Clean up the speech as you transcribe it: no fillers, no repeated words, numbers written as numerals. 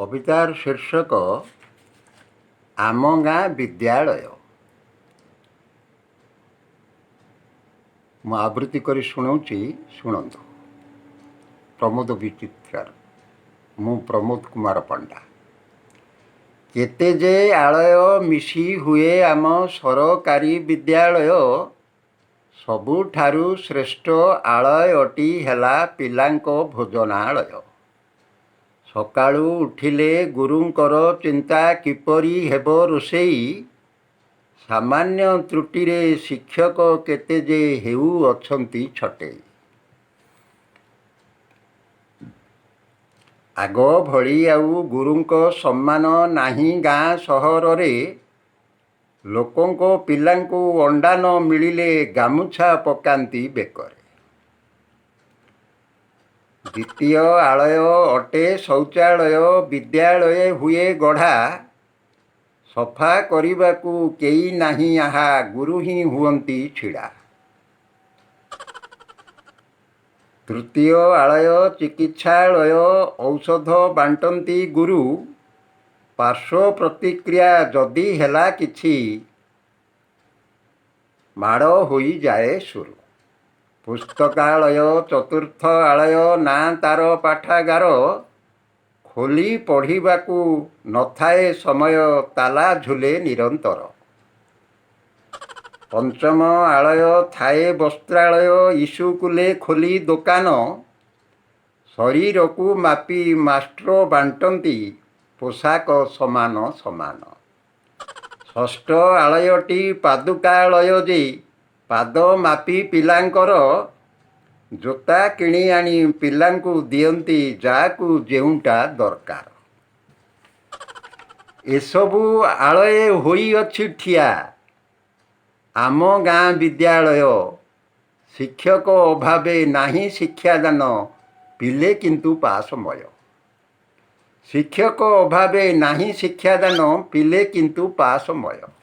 କବିତାର ଶୀର୍ଷକ ଆମ ଗାଁ ବିଦ୍ୟାଳୟ। ମୁଁ ଆବୃତ୍ତି କରି ଶୁଣାଉଛି, ଶୁଣନ୍ତୁ। ପ୍ରମୋଦ ବିଚିତ୍ରାର। ମୁଁ ପ୍ରମୋଦ କୁମାର ପଣ୍ଡା। କେତେ ଯେ ଆଳୟ ମିଶି ହୁଏ ଆମ ସରକାରୀ ବିଦ୍ୟାଳୟ, ସବୁଠାରୁ ଶ୍ରେଷ୍ଠ ଆଳୟଟି ହେଲା ପିଲାଙ୍କ ଭୋଜନାଳୟ। ସକାଳୁ ଉଠିଲେ ଗୁରୁଙ୍କର ଚିନ୍ତା କିପରି ହେବ ରୋଷେଇ, ସାମାନ୍ୟ ତ୍ରୁଟିରେ ଶିକ୍ଷକ କେତେ ଯେ ହେଉଅଛନ୍ତି ଛଟେଇ। ଆଗ ଭଳି ଆଉ ଗୁରୁଙ୍କ ସମ୍ମାନ ନାହିଁ ଗାଁ ସହରରେ, ଲୋକଙ୍କ ପିଲାଙ୍କୁ ଅଣ୍ଡା ନ ମିଳିଲେ ଗାମୁଛା ପକାନ୍ତି ବେକରେ। ଦ୍ୱିତୀୟ ଆଳୟ ଅଟେ ଶୌଚାଳୟ ବିଦ୍ୟାଳୟେ ହୁଏ ଗଢ଼ା, ସଫା କରିବାକୁ କେହି ନାହିଁ ଆହା ଗୁରୁ ହିଁ ହୁଅନ୍ତି ଛିଡ଼ା। ତୃତୀୟ ଆଳୟ ଚିକିତ୍ସାଳୟ ଔଷଧ ବାଣ୍ଟନ୍ତି ଗୁରୁ, ପାର୍ଶ୍ୱ ପ୍ରତିକ୍ରିୟା ଯଦି ହେଲା କିଛି ମାଡ଼ ହୋଇଯାଏ ସୁରୁ। ପୁସ୍ତକାଳୟ ଚତୁର୍ଥ ଆଳୟ ନାଁ ତାର ପାଠାଗାର, ଖୋଲି ପଢ଼ିବାକୁ ନଥାଏ ସମୟ ତାଲା ଝୁଲେ ନିରନ୍ତର। ପଞ୍ଚମ ଆଳୟ ଥାଏ ବସ୍ତ୍ରାଳୟ ଇସ୍କୁଲେ ଖୋଲି ଦୋକାନ, ଶରୀରକୁ ମାପି ମାଷ୍ଟ୍ର ବାଣ୍ଟନ୍ତି ପୋଷାକ ସମାନ ସମାନ। ଷଷ୍ଠ ଆଳୟଟି ପାଦୁକାଳୟ ଯେ ପାଦ ମାପି ପିଲାଙ୍କର, ଜୋତା କିଣି ଆଣି ପିଲାଙ୍କୁ ଦିଅନ୍ତି ଯାହାକୁ ଯେଉଁଟା ଦରକାର। ଏସବୁ ଆଳୟେ ହୋଇଅଛି ଠିଆ ଆମ ଗାଁ ବିଦ୍ୟାଳୟ, ଶିକ୍ଷକ ଅଭାବେ ନାହିଁ ଶିକ୍ଷାଦାନ ପିଲେ କିନ୍ତୁ ପାସମୟ। ଶିକ୍ଷକ ଅଭାବେ ନାହିଁ ଶିକ୍ଷାଦାନ ପିଲେ କିନ୍ତୁ ପାସମୟ।